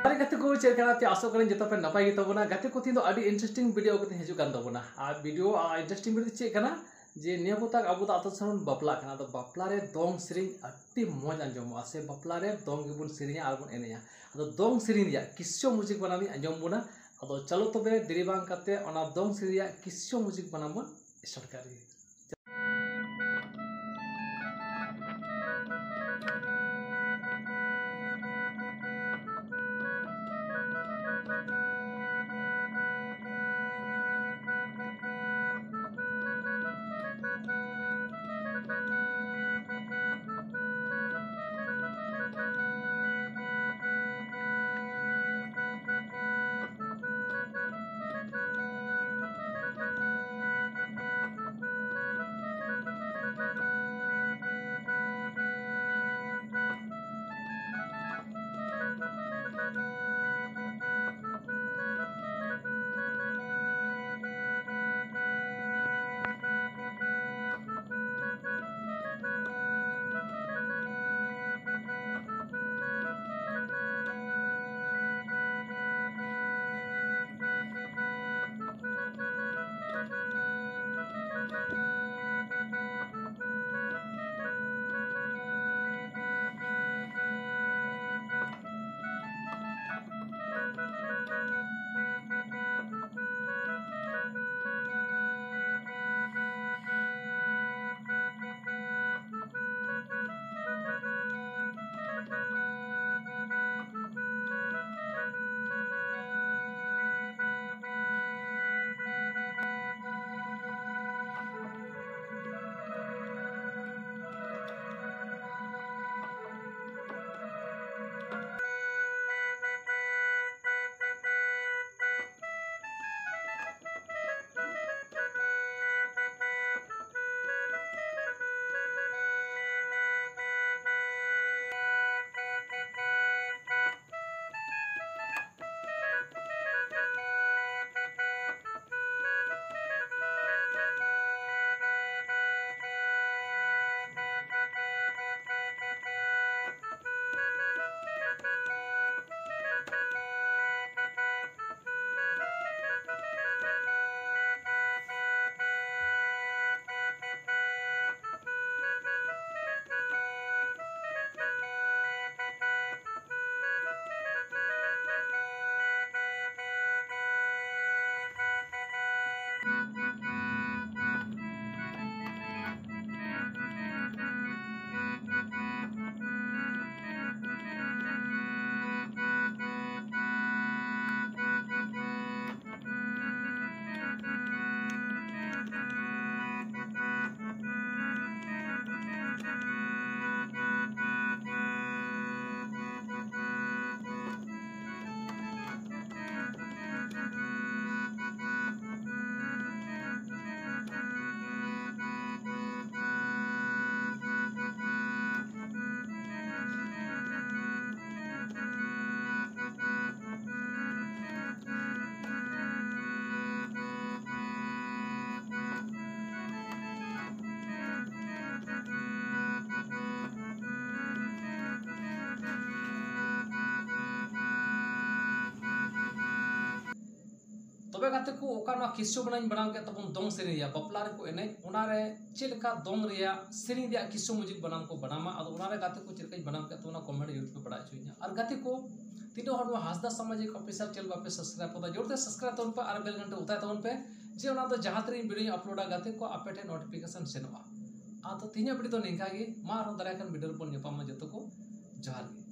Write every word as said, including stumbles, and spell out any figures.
ᱟᱨ ᱜᱟᱛᱮ ᱠᱚ, ᱪᱮᱫ ᱞᱮᱠᱟ ᱢᱮᱱᱟᱜ ᱯᱮᱭᱟ? ᱟᱥᱚᱜ ᱠᱟᱹᱱᱟᱹᱧ ᱡᱚᱛᱚ ᱯᱮ ᱱᱟᱯᱟᱭ ᱜᱮ ᱛᱟᱵᱚᱱᱟ᱾ ᱜᱟᱛᱮ ᱠᱚ, ᱛᱤᱦᱤᱧ ᱫᱚ ᱟᱹᱰᱤ interesting video ᱠᱟᱛᱮ ᱦᱤᱡᱩᱜ ᱠᱟᱱ ᱛᱟᱵᱚᱱᱟ᱾ ᱟᱨ video, ᱟᱨ interesting video ᱫᱚ ᱪᱮᱫ ᱠᱟᱱᱟ? ᱡᱮ ᱱᱤᱭᱟᱹ ᱠᱚ ᱛᱟᱠ ᱟᱵᱚ ᱫᱚ ᱟᱛᱳ ᱫᱤᱥᱚᱢ ᱵᱚᱱ ᱵᱟᱯᱞᱟᱜ ᱠᱟᱱᱟ, ᱟᱫᱚ ᱵᱟᱯᱞᱟ ᱨᱮ ᱫᱚᱝ ᱥᱮᱨᱮᱧ ᱟᱹᱰᱤ ᱢᱚᱡᱽ ᱟᱸᱡᱚᱢᱚᱜᱼᱟ, ᱥᱮ ᱵᱟᱯᱞᱟ ᱨᱮ ᱫᱚᱝ ᱜᱮᱵᱚᱱ ᱥᱮᱨᱮᱧᱟ ᱟᱨ ᱵᱚᱱ ᱮᱱᱮᱡᱼᱟ᱾ ᱟᱫᱚ ᱫᱚᱝ ᱥᱮᱨᱮᱧ ᱨᱮᱭᱟᱜ ᱠᱤᱥᱥᱟᱹ ᱢᱩᱡᱤᱠ ᱵᱟᱱᱟᱢᱤᱧ ᱟᱸᱡᱚᱢ ᱵᱚᱱᱟ᱾ ᱟᱫᱚ ᱪᱚᱞᱚ ᱛᱚᱵᱮ ᱫᱮᱨᱤ ᱵᱟᱝ ᱠᱟᱛᱮ ᱚᱱᱟ ᱫᱚᱝ ᱥᱮᱨᱮᱧ ᱨᱮᱭᱟᱜ ᱠᱤᱥᱥᱟᱹ ᱢᱩᱡᱤᱠ ᱵᱟᱱᱟᱢ ᱵᱚᱱ start ᱠᱟᱜ ᱞᱮᱜᱮ᱾ ᱛᱚᱵᱮ ᱜᱟᱛᱮ ᱠᱚ, ᱚᱠᱟ ᱱᱚᱣᱟ ᱠᱤᱥᱥᱟᱹ ᱵᱟᱱᱟᱢ ᱵᱟᱱᱟᱢ ᱠᱮᱫ ᱛᱟᱵᱚᱱ ᱫᱚᱝ ᱥᱮᱨᱮᱧ ᱨᱮᱭᱟᱜ, ᱵᱟᱯᱞᱟ ᱨᱮᱠᱚ ᱮᱱᱮᱡ, ᱚᱱᱟᱨᱮ ᱪᱮᱫ ᱞᱮᱠᱟ ᱫᱚᱝ ᱨᱮᱭᱟᱜ ᱥᱮᱨᱮᱧ ᱨᱮᱭᱟᱜ ᱠᱤᱥᱥᱟᱹ ᱢᱩᱡᱤᱠ ᱵᱟᱱᱟᱢ ᱠᱚ ᱵᱟᱱᱟᱢᱟ, ᱟᱫᱚ ᱚᱱᱟᱨᱮ ᱜᱟᱛᱮ ᱠᱚ ᱪᱮᱫ ᱞᱮᱠᱟᱧ ᱵᱟᱱᱟᱢ ᱠᱮᱫ ᱛᱟᱵᱚᱱᱟ, comment ᱡᱩᱫᱤ ᱯᱮ ᱵᱟᱲᱟᱭ ᱦᱚᱪᱚᱧᱟ᱾ ᱟᱨ ᱜᱟᱛᱮ ᱠᱚ, ᱛᱤᱱᱟᱹᱜ ᱦᱚᱲ ᱱᱚᱣᱟ ᱦᱟᱸᱥᱫᱟ ᱥᱟᱢᱟᱡᱤᱠ official channel ᱵᱟᱯᱮ subscribe ᱠᱟᱫᱟ, ᱡᱳᱨ ᱛᱮ subscribe ᱛᱟᱵᱚᱱ ᱯᱮ ᱟᱨ bell ᱜᱷᱟᱱᱴᱤ ᱚᱛᱟᱭ ᱛᱟᱵᱚᱱ ᱯᱮ, ᱡᱮ ᱚᱱᱟ ᱫᱚ ᱡᱟᱦᱟᱸ ᱛᱤᱱᱟᱹᱜ video uploadᱟ ᱜᱟᱛᱮ ᱠᱚ, ᱟᱯᱮ ᱴᱷᱮᱱ notification ᱥᱮᱱᱚᱜᱼᱟ᱾ ᱟᱫᱚ ᱛᱮᱦᱮᱧᱟᱜ video ᱫᱚ ᱱᱤᱝᱠᱟ ᱜᱮ, ᱢᱟ ᱟᱨᱦᱚᱸ ᱫᱟᱨᱟᱭ ᱠᱟᱱ video ᱨᱮᱵᱚᱱ ᱧᱟᱯᱟᱢᱟ᱾ ᱡᱚᱛᱚ ᱠᱚ ᱡᱚᱦᱟᱨ ᱜᱮ᱾